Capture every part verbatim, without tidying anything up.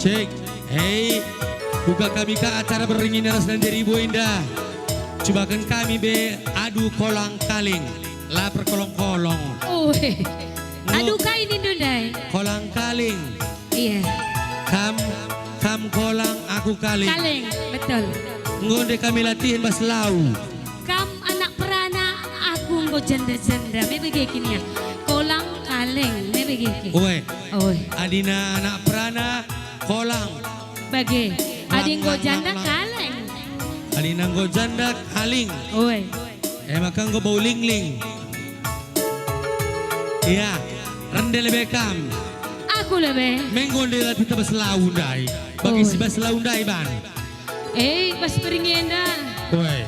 Tik, hei, buka kami ka acara berngi ras nanderi buinda. Cubaken kami be adu kolang kaling, la perkolong-kolong. Oh, he. Adu kai nindu ndai? Kolang kaling. Iya. Kam, kam kolang, aku kaling. Kaling, betul. Enggo ndai kami latihen bas lau. Kam anak perana, aku enggo jenda-jenda, me bage kin ya. Kolang kaling, me bage kin. Oe. Oe. Adina anak perana, kolang. Bage. Lang, adi enggo lang, janda, lang, lang. Kaling. Adina enggo janda, kaling. Oe. E maka enggo bau lingling. Iya, rende lebe kam. Aku lebe. Me enggo ndai latih tebas lau ndai. Bagi si bas lau ndai ban. Eh, bas berngi enda. Woi.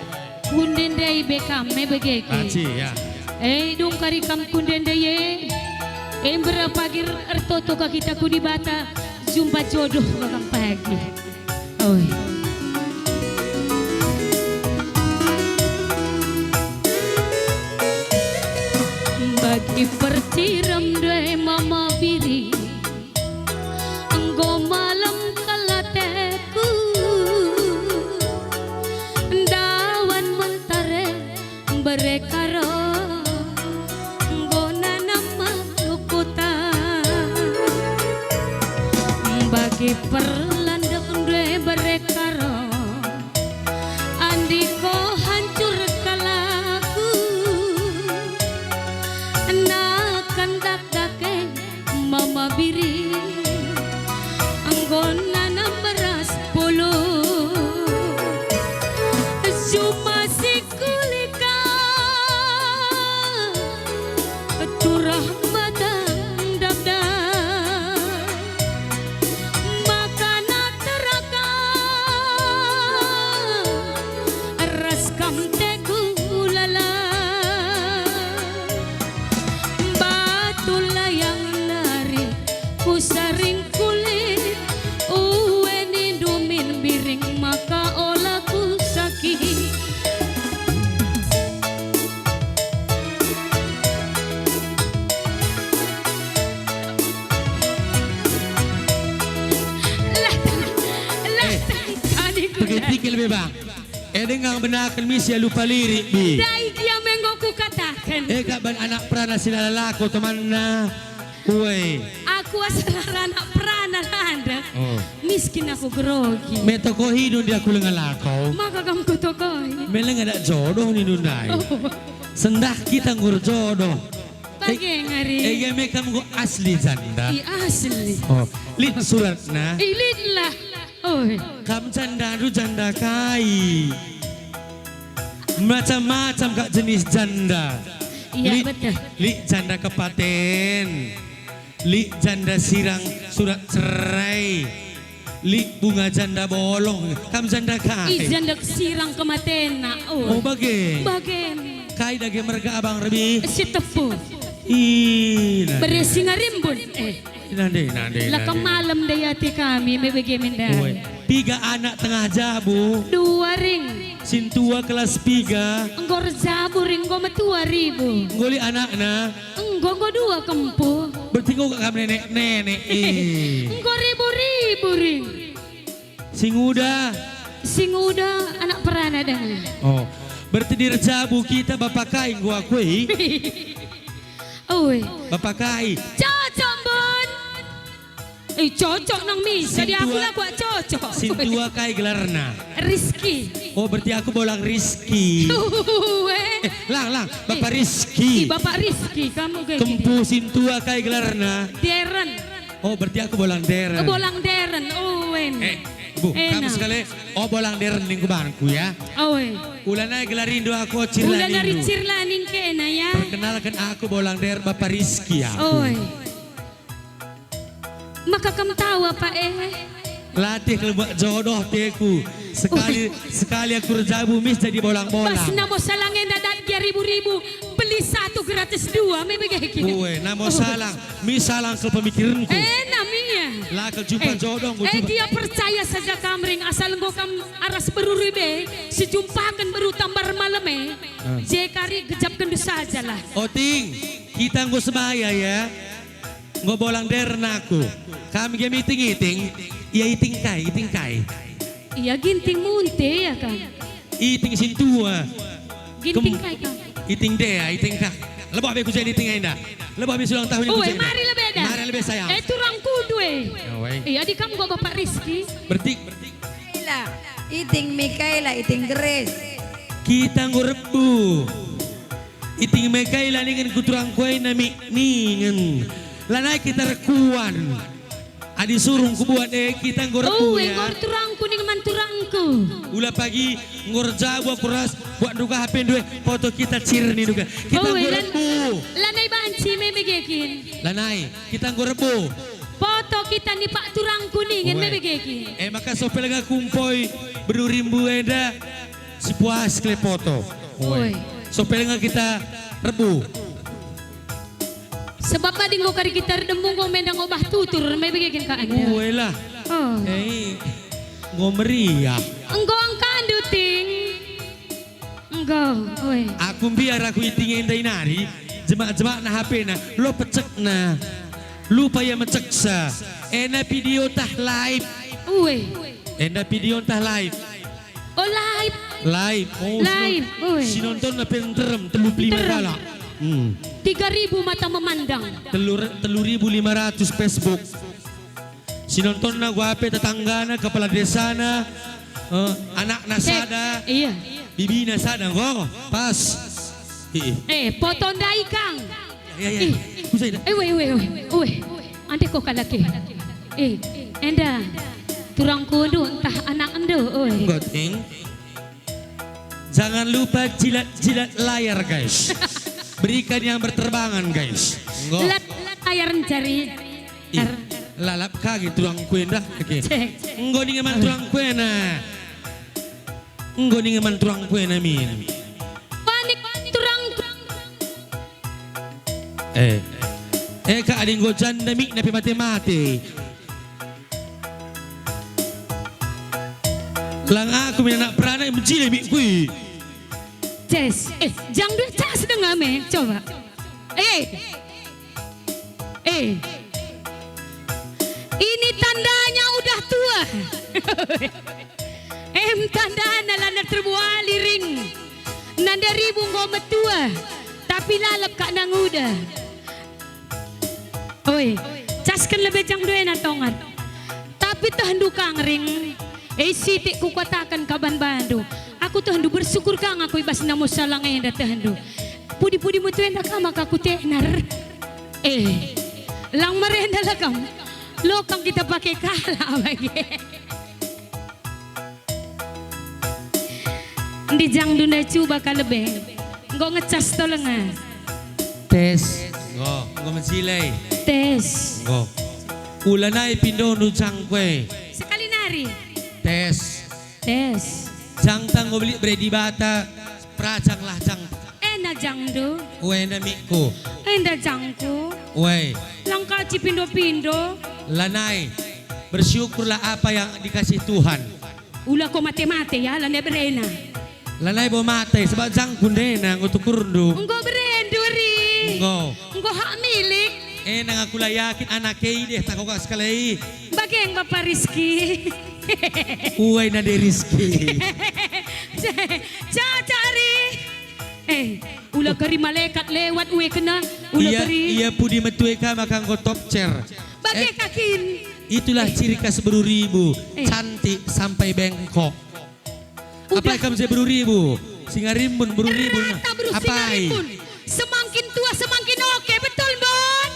Kunde ndai be kam, me bage ke. Aci, ya. Eh, dung kari kam kunde ndai e. Eh, mbera pagi ertoto ka kita ku Dibata, jumpa jodoh ka kam pagi. Oi. Bagi pertirem ndai mama biri, enggo malem kal ateku. Ndawan mentare bere karo, enggo nanam manuk kuta. Bagi perlandek ndai bere karo, andiko hancur kal aku. Nakan dakdaken mama biri, enggo nanam beras pulu. Juma si kulika turah batang dakdak. Makana teraka ras kam teku lala. Batu layang nari kusaring kulit, ue nindu min biring maka ola kusakit. Lah, lah, Eh, tadi, tadi ku pegeti ke lebe, Bang. Eh, denga benaken misi alu palirik, Bi. Ndai gia me enggo kukataken. Eh, kak ban anak perana si lala lako temanna. Woi. Aku asal anak perana landek. Oh. Miskin aku, grogi. Me tokohi do ndi aku lenga lako. Maka kam kutokohi. Me lenga dak jodoh nindu ndai. Oh. Sendah kita nggo erjodoh. Bage ngari. Eh, eh, ya me kam nggo asli janda. I asli. Oh, lit suratna. I lit lah. Oi. Kam janda ndu janda kai? Macam-macam kak jenis janda. Iya, lit, betul. Lit janda kepaten. Lit janda sirang surat cerai. Lit bunga janda bolong. Kam janda kai? I janda sirang kematenna. Oh. Oh, bage. Bage. Kai dage merga abang rebi? Sitepu. Ih, nande. Bere si ngarimbun. Eh. Nande, nande, la nande. Kemalem ndai ate kami, me bage me ndai. Oi. Piga anak tengah jabu? Dua ring. Sintua kelas piga? Enggo erjabu ring, enggo metua ribu. Enggo lit anakna? Enggo, enggo dua kempu. Berarti enggo kak kam nenek-nenek, eh. Enggo ribu-ribu ring. Si nguda? Si nguda anak perana denga. Oh, berarti di erjabu kita bapa kai enggo aku, eh? Oi. Bapa kai? Cocok, Bun. Eh, cocok nang mis. Jadi aku sintua, lah kuat cocok. Sintua kai gelarna? Rizky. Oh, berarti aku bolang Rizky. Ue. Eh, lang, lang. Bapa Rizky. Eh, Bapak Rizky, kamu kayak gini. Kempu sintua kai gelarna? Deren. Oh, berarti aku bolang deren. Bolang deren, oh, wen. Eh, Bu, enak. Kamu sekali, oh, bolang deren ningku bangku ya. Oh, eh. Ulana gelarindu aku, oh, Cirla nindu. Ulana Cirla ningkena ya. Perkenalkan aku bolang deren Bapak Rizky ya. Oh, eh. Maka kam tahu apa, eh? Latih kelebak jodoh teku. Sekali, oh, sekali aku erjabu mis jadi bolang-bolang. Bas namo salang enda dat gia ribu-ribu. Beli satu gratis dua, me bage kita. Ue, namo salang, mi salang kal pemikirenku. Eh, namia. La kal jumpa jodoh, eh, jumpa. Dia percaya saja kam ring, asal enggo kam aras beru ribe, sijumpaken beru tambar malem e. Ah. Je kari gejapkenndu sajalah. Oting, kita enggo sebaya ya. Enggo bolang deren aku. Kam gia iting-iting. Ia iting kai, iting kai. Ia ginting munte, ia kan. Iting sintua. Ginting kai kam? Iting dea, iting ka. Lebo be ku jadi iting enda. Lebo be si ulang tahun ku jadi. Mari lebe dah. Mari lebe sayang. Eh, turangku ndue. Ia di kam enggo Bapak Rizky. Berarti Mikaela, iting Mikaela, iting Grace. Kita enggo rebu. Iting Mikaela ningen ku turangku enda mi ningen. Lanai kita rekuan. Adi surung kubuat e, kita enggo rebu. Oh, ya. Enggo turangku ningen man turangku. Ula pagi enggo erjabu aku ras, buat nduga H P ndue, foto kita cirni nduga. Kita enggo rebu. Lanai banci me bege kin. Lanai, kita enggo rebu. Foto kita ni pak turangku ningen me bege kin. Eh, maka sopel nga kumpoi berurimbu enda. Si puas kle foto. Oi. Sopel nga kita rebu. Sebab adi enggo kari kita erdemu enggo menda ngobah tutur, me bege kin ka enda. Oi lah. Oh. Eh, enggo meriah. Enggo angkandu ting. Enggo, oi. Aku mbiar aku iting enda inari, jemak-jemakna H P-na, lo pecekna. Lupa ia meceksa. Ena video tah live. Ue. Enda video tah live. Oh, live. Live. Oh, live. Ue. Si nontonna pe nterem, telu puluh lima kalak. Hmm. Tiga ribu mata memandang. Telu, telu ribu lima ratus Facebook. Si nontonna gua pe tetanggana, kepala desana, eh, anakna sada, iya. Bibina sada, enggo, pas. Ih. Eh, foto ndai kang. Ya, ya. Ih. Kusai dah. Eh, weh, weh, weh, weh. Ande ko kalak e. Eh, enda. Turangku ndu ntah anak ndu, oi. Enggo, ting. Jangan lupa jilat-jilat layar, guys. Berikan yang berterbangan, guys. Enggo. Lat, lat layar mencari. Ih, lalap kage turangku enda. Oke. Cek. Enggo ningen man turangku ena. Enggo ningen man turangku ena min. Panik turangku. Eh. Eh, ka adi enggo janda mikna pe mate-mate. Lang aku min anak peranak mejile mikku i. Ces, eh, jang dua cas denga me, coba. Eh. Eh. Ini tandanya udah tua. Em tandana lana terbuali ring. Nanda ribu enggo metua, tapi lalap kak nanguda. Oi, casken lebe jang duena tongat. Tapi tehndu kang ring. Eh, sitik kukataken kaban bandu. Aku tehndu bersyukur kang aku i bas namo salang enda tehndu. Pudi-pudi metua enda ka maka kutenar. Eh, lang merenda lah kam. Lo kang kita pakai kalak bage. Ndi jang dunda cuba ka lebe. Enggo ngecas to lenga. Tes. Enggo, enggo mejile. Tes. Enggo. Ula nai pindondu jangku e. Sekali nari. Tes. Tes. Jangta enggo belit bere Dibata, perajanglah jangta. Enda jangndu. Ue, enda mikku. Enda jangku. Ue. Lang kaci pindo-pindo. Lanai. Bersyukurlah apa yang dikasih Tuhan. Ula ko mate-mate ya, lanai berena. Lanai bo mate, sebab jangku ndena enggo tukurndu. Enggo berendu eri. Enggo. Enggo hak milik. Eh, nang aku la yakin anak e ideh tako ka sekali. Bage nge Bapa Rizky. Ue nande Rizky. Caca eri. Eh, ula kari malekat lewat ue kena, ula kari. Ia pudi metue ka maka enggo top chair. Bage kakin. Itulah ciri khas beru ribu, cantik sampai bengkok. Apai kam je beru ribu? Singa rimbun beru ribu. Apai? Semangkin tua, semangkin oke, betul, Mbon?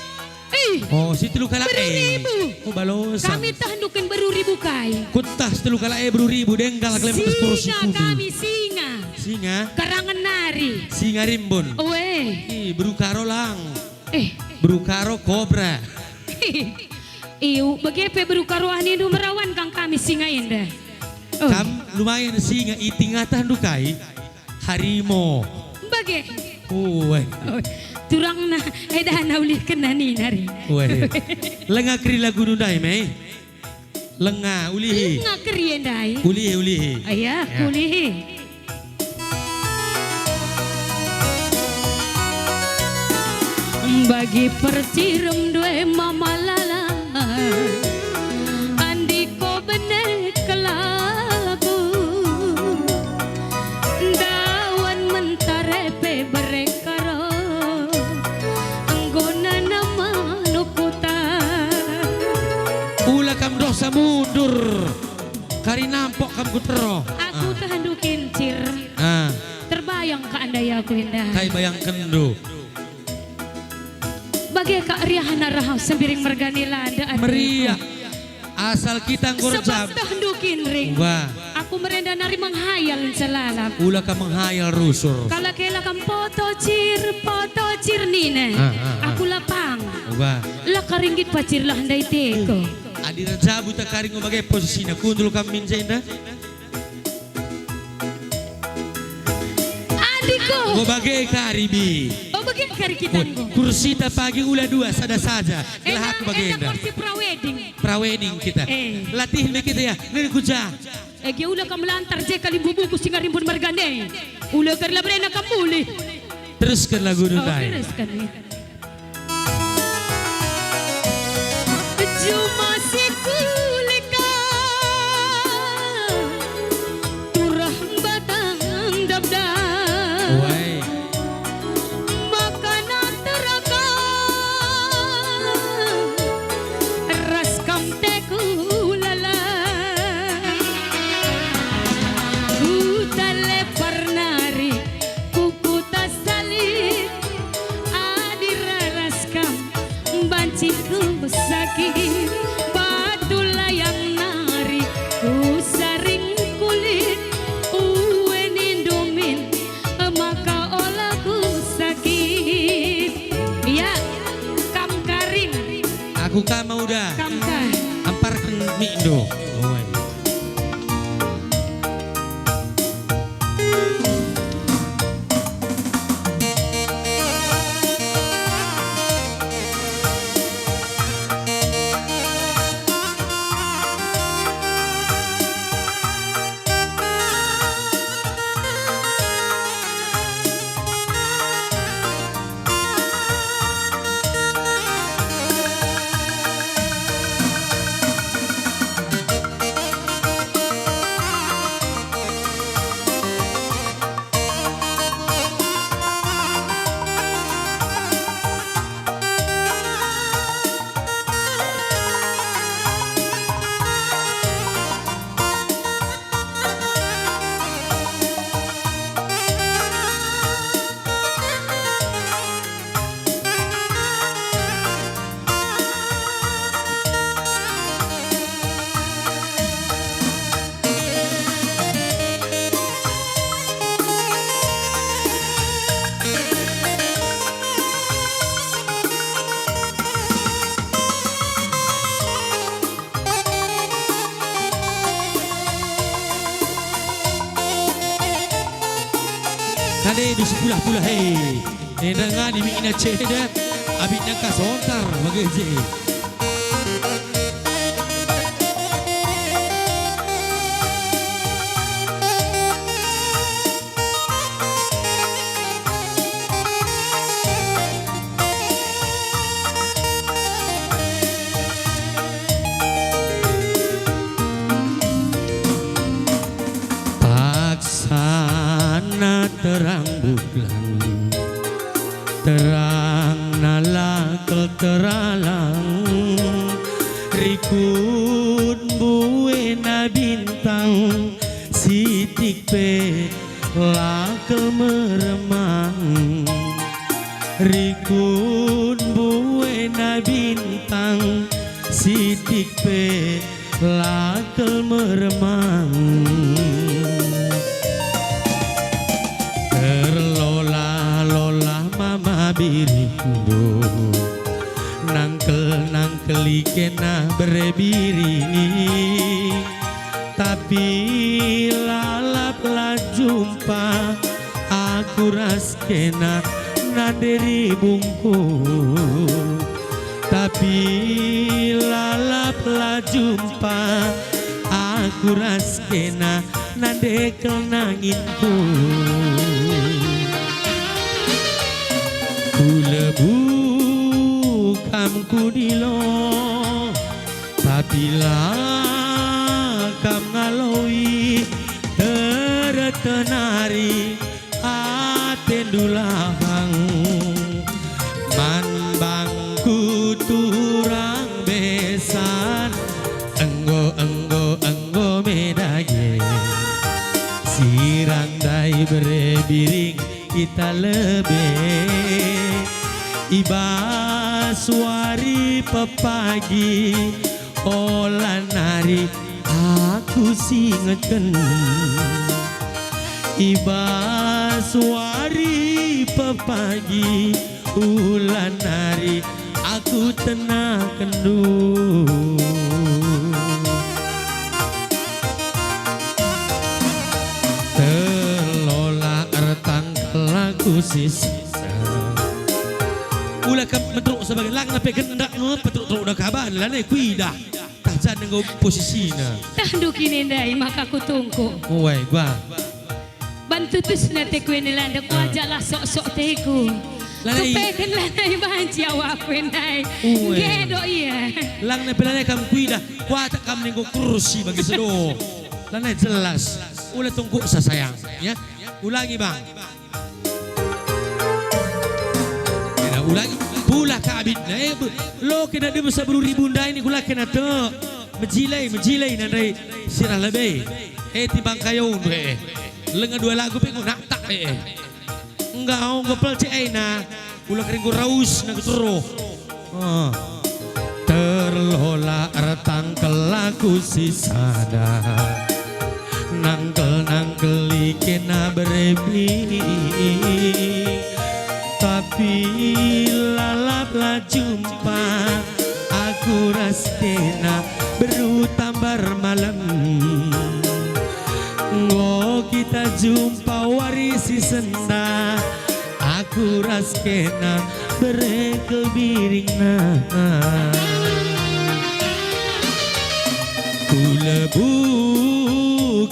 Ih. Oh, si telu kalak e. Beru ribu. Oh, balosa. Kami teh nduken beru ribu kai. Kuetah si telu kalak e beru ribu, denggal kelem atas kursi kudu. Singa kami, singa. Singa? Karangen nari. Singa rimbun. Oe. Ih, beru karo lang. Eh. Beru karo kobra. Iu, bage pe beru karo anindu merawan kang kami singa enda. Oh. Kam lumayan singa iting atahndu kai. Harimo. Bage. Ue. Oh, turangna, edana ulihkenna nina ri. Ue. Lenga keri lagu ndai me. Lenga ulihi. Lenga keri ndai. Ulihi, ulihi. Aya, ya. Ulihi. Bagi percirem due mama Sa mundur. Kari nampok kam ku tero. Aku Ah. tehendu kincir. Ah. Terbayang keandai aku indah. Kai bayangkenndu? Bage ka riahna raha Sembiring mergani landa ateku. Meriah. Asal kita enggo Sebab rejab. Tehendu kinring. Wah. Aku merenda nari menghayal ncelalap. Ula ka menghayal rusur. Kala kela kam poto cir, poto cir nina. Ah, ah, ah. Aku lapang. Wah. La karinggit pacir lah ndai teko. Adi rajabu tak kari ngo bage posisina, kundul kam min jenda? Adiko. Ngo bage kari bi. Oh, bage kari kita enggo. Kursita pagi ula dua, sada saja. Gelah aku bage enda. Kursi prawedding. Prawedding kita. Eh. Latih me kita ya. Nini kuja. Ege ula kam lantar je kalimbubuku si ngarimbun mergane. Ula kari la berena kam mulih. Teruskan lagu Oh, nundai. Teruskan ya. Juma si kulika turah batang dabdab. Wai. Makana teraka ras kam teku lalap. Ku talepar nari ku kuta salib. Adi raras kam banci ku sakit, batu layang nari ku saring kulit, ue nindu min maka ola ku sakit. Ya, kam karing. Aku ka mau dah. Kam ka. Amparken mikndu. Ue. Kade du sipulah-pulah, he. Enda ngani mikna ceda, abitna ka sontar bage je. Paksana terang buklang, terangna la kal teralang, rikut mbuena bintang, sitik pe la kal meremang. Rikut mbuena bintang, sitik pe la kal meremang. Terlola-lola mama birindu, nangkel-nangkeli kena bere biring. Tapi lalap la jumpa aku ras kena nanderi bungku. Tapi lalap la jumpa aku ras kena nande kel nanginku. Kulebu kam kudilo, tapi la kam ngaloi, tereten nari atendu lahang. Man bangku turang besan, enggo Bere biring kita lebe i bas wari pepagi, ola nari aku singetken. I bas wari pepagi, ola nari aku tenahkenndu. Terlola ertangkel aku sisina. Ula kam meteruk sebagai lang na pe gendak nge peteruk-teruk da kaban, lanai kuidah. Tah jan enggo posisina. Tah ndu kin ndai maka kutungkuk. Uai, gua. Ban tutusna teku enda, lanai kuajaklah sok-sok teku. Lanai. Kupeken lanai banci awakku ndai. Uai. Nggedo ia. Lang na pe lanai kam kuidah, kuatak kam nenggo kursi bagi sedo. Lanai jelas. Ula tungkuksa sayang, ya. Ulangi, Bang. Kena ulangi, pulah ka abitna, eh, be-, lo kena dem sabru ribu ndai ni kula kena tek. Mejilai, mejilai na ndai sirah lebe. Eh, timbang kayo ndu, eh. Lenga dua lagu pe enggo naktak, eh. Enggau, enggo pelcek, eh, na. Kula kering enggo raus na getero. Ah. Terlola ertangkel aku sisada, nangkel-nangkeli kena berebi, tapi lalaplah jumpa aku ras kena beru tambar malem. Enggo kita jumpa wari si sendah, aku ras kena bere kebiringna. Kulebu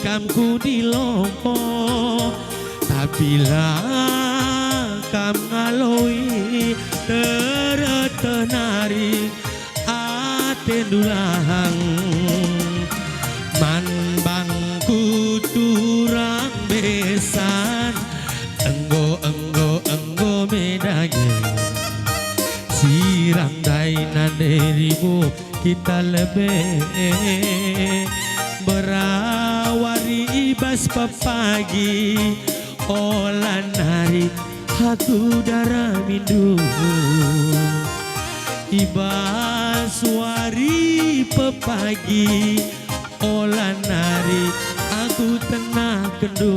kam ku di lompo, tapi la kam ngaloi tereteh nari. Atendu lahang man bangku turang besan, enggo, enggo, enggo me dage sirang ndai nande ribu kita lebe berawari i bas pepagi. Ola nari aku daramindu i bas wari pepagi, ola nari aku tenahkenndu.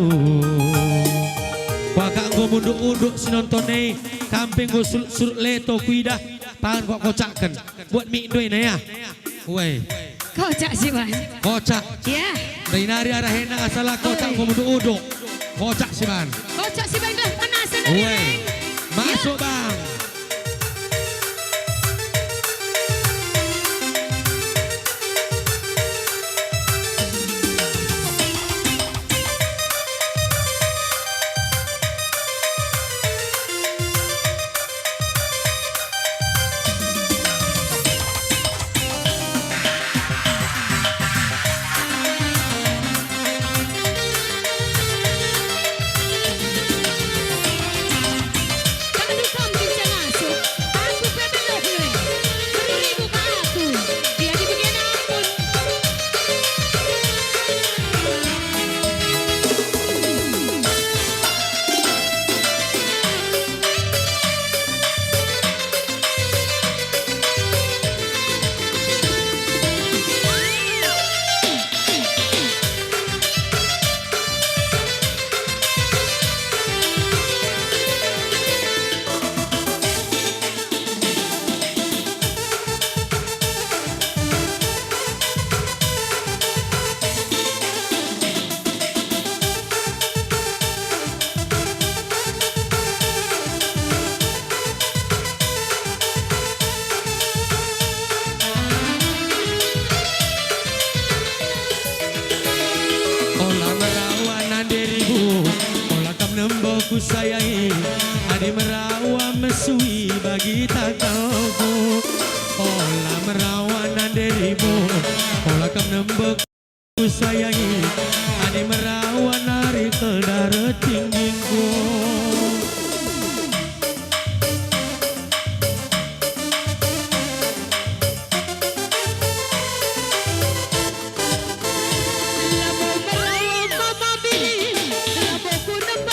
Waka enggo munduk-unduk si nonton e, kam pe enggo surut-surut leto kuidah, pangan kuak kocakken. Buat mik ndoi na ya. Uai. Kocak si ban. Kocak. Ya. Ndai nari arah ena asala kocak enggo munduk-unduk. Kocak si ban. Kocak si ban gelah panas nari. Uai. Masuk, Bang. Ola merawa nande ribu, ola kam nembo kusayangi, adi merawa mesui bagi takalku. Ola merawa nande ribu, ola kam nembo kusayangi, adi merawa nari keldar tinggingku. Labo merawa mama bini, labo ku nembo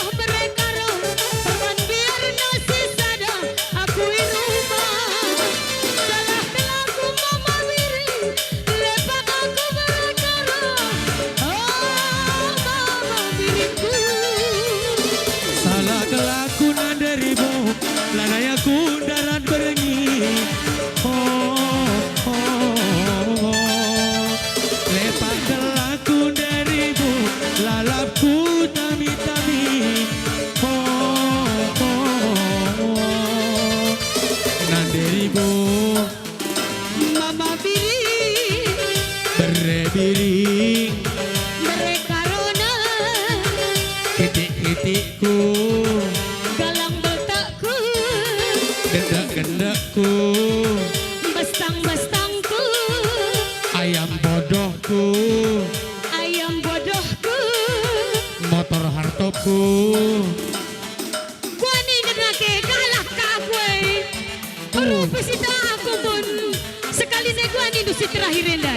Biring. Bere biring. Bere karona. Kitik-kitikku. Galang beltakku. Gendek-gendekku. Bestang-bestangku. Ayam bodohku. Ayam bodohku. Motor hardtopku. Kuani ngena ke kalah ka aku, eh. Hmm. Rupa si tak aku pun. Sekali ne kuani ndu si terakhir enda.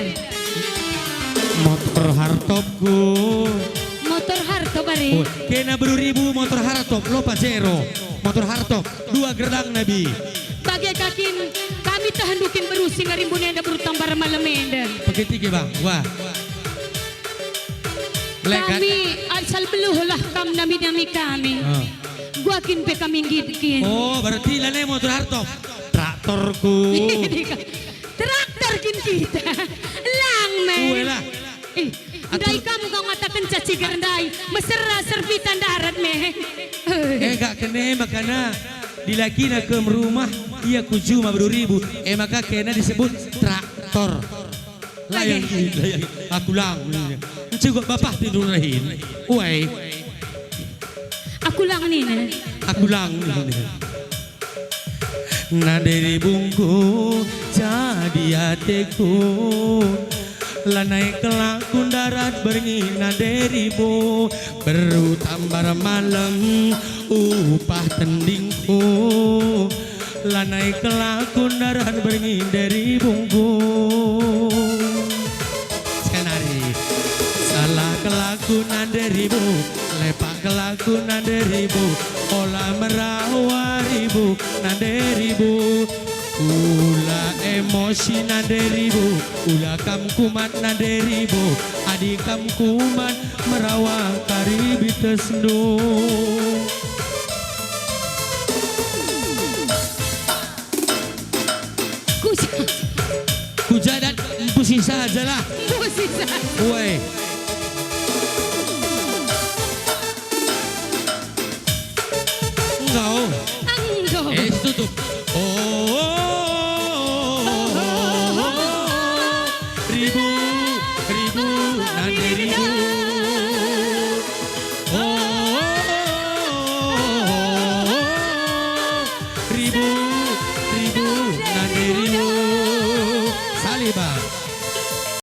Motor hardtopku. Motor hardtop, are. Oh, kena beru ribu motor hardtop, lo Pajero. Motor hardtop, dua gerdang nabi. Bage ka kin, kami tah ndu kin beru si ngarimbun enda, beru Tambar Malem enda. Peketike, Bang. Wah. Lekat. Kami asal beluh lah kam nami-nami kami. Ah. Gua kin pe kami nggit kin. Oh, berarti lanai motor hardtop. Traktorku. Traktor kin kita. Lang me. Uelah. Ih, ndai kam kau ngataken caci ger ndai. Mesera serpita ndarat me. Eh, gak kene makana dilakina ke rumah, ia ku juma beru ribu. Eh, maka kena disebut traktor. Layang, layang. Aku lang. Encegok bapah tidur rehin. Uai. Aku lang nina. Aku lang nina. Nande ribungku jadi ateku. Lanai kelaku ndarat berngi nande ribu. Beru Tambar Malem upah tendingku. Lanai kelaku ndarat berngi nande ribungku. Skenari. Salah kelaku nande ribu, lepak kelaku nande ribu, ola merawa ribu nande ribu. Ula emosi nande ribu, ula kam kumat nande ribu, adi kam kumat merawa kari bitesndu. Kuja-, kujadat empusi sajalah. Empusi saja. Woi. Enggau. Enggau. Eh, tutup. Oh, oh, oh, oh, oh, oh. Ribu, ribu, nande ribu.